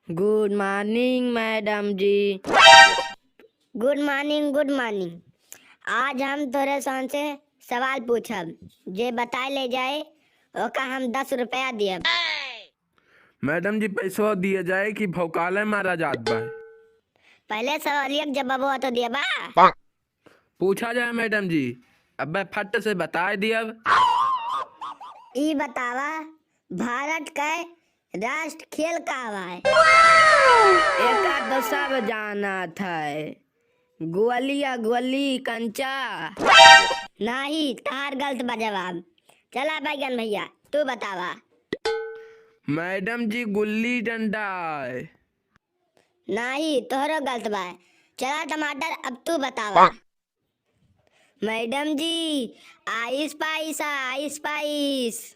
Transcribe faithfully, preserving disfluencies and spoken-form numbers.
Good morning madam ji. Good morning, good morning। आज हम तोरे सौंसे सवाल पूछब, जे बताए ले जाए, ओका हम दस रुपया दियब। मैडम जी, पैसवा दिए जाए कि भौकाले मारा जात बा? पहले सवालिया के जवाबवा तो दिया बा। पूछा जाए मैडम जी, अबे फट से बताए दियब। ई बतावा, भारत के राष्ट्र खेल का है? एका तो सब जानत है, गोलिया गोली कंचा। नाही, तार गलत बा जवाब। चला बैगन भैया, तू बतावा। मैडम जी, गुल्ली डंडा है। नाही, तोहरो गलत बा। चला टमाटर, अब तू बतावा। मैडम जी, आइस पाइस है, आइस पाइस।